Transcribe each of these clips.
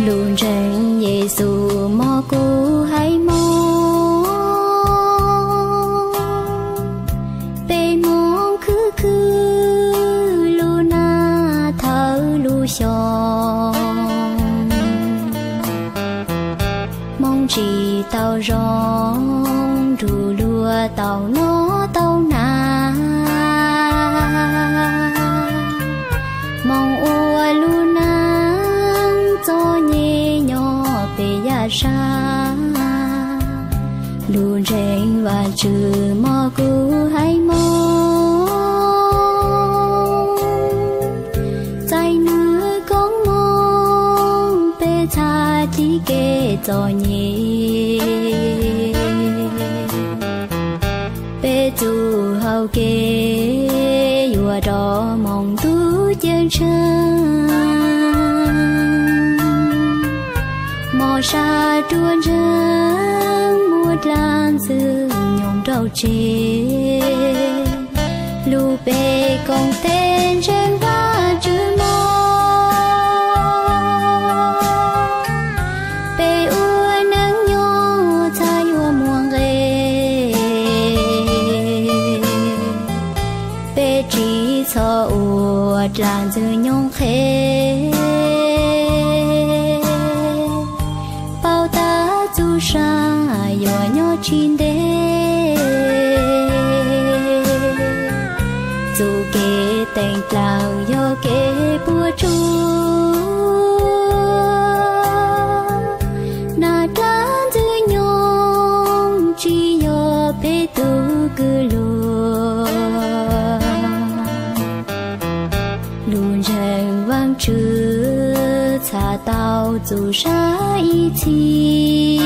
Lus ntseeg Yexus mog kuv haiv Hmoob, peb Hmoob khwv khwv lub nab thawj lub xyoo. Hmoob tsis tau zoo, nrug luag tau noj tau hnav. Hmoob ua lub neej txom nyem nyob pem yaj sab. Lus ntseeg Vaajtswv mog kuv haiv Hmoob, txais nws koob hmoov peb txhaj tiv kev txom nyem. Peb txuj hau kev yuav rov moog ntuj ceeb tsheej. Mos sab ruaj ntseg muab dlaab ntxwg nyoog nrauj tseg. Lub peb koom teb ntseeg Vaajtswv mog, peb ua neej nyob txhaj yuav muaj nqe. Peb tsis txhob ua dlaab ntxwg nyoog qhev, paub tab txuj sa yuav nyob tsis ntev. Txuj kev teem dlaab yog kev puas tsuaj, nag dlaab ntxwg nyoog tsis yog peb tug kws luag. Lus ntseeg Vaajtswv txhaj tau txuj sa ib txhis.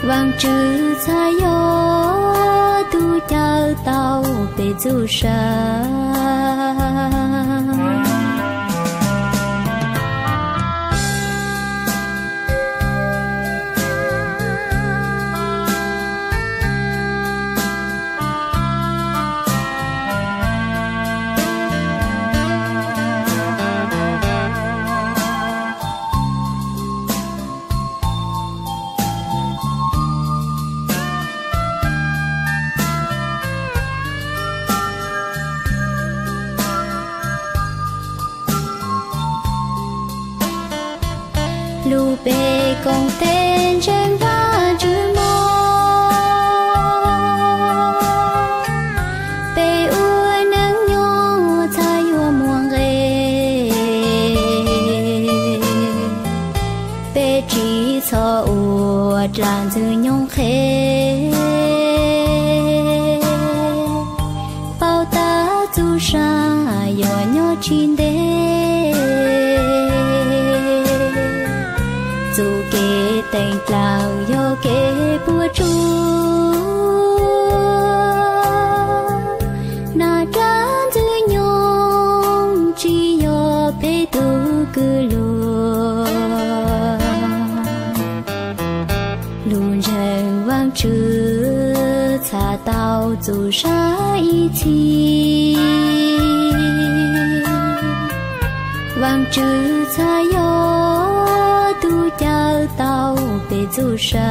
Vaajtswv txhaj yog tug cawm tau peb txuj sa. Lub peb koom teb ntseeg Vaajtswv mog, peb ua neej nyob txhaj yuav muaj nqe. Peb tsis txhob ua dlaab ntxwg nyoog qhev, paub tab txuj sa yuav nyob tsis ntev. Txuj kev teem dlaab yog kev puas tsuaj, nag dlaab ntxwg nyoog tsis yog peb tug kws luag. Lus ntseeg Vaajtswv txhaj tau txuj sa ib txhis. Vaajtswv txhaj yog tug cawm tau peb txuj sa.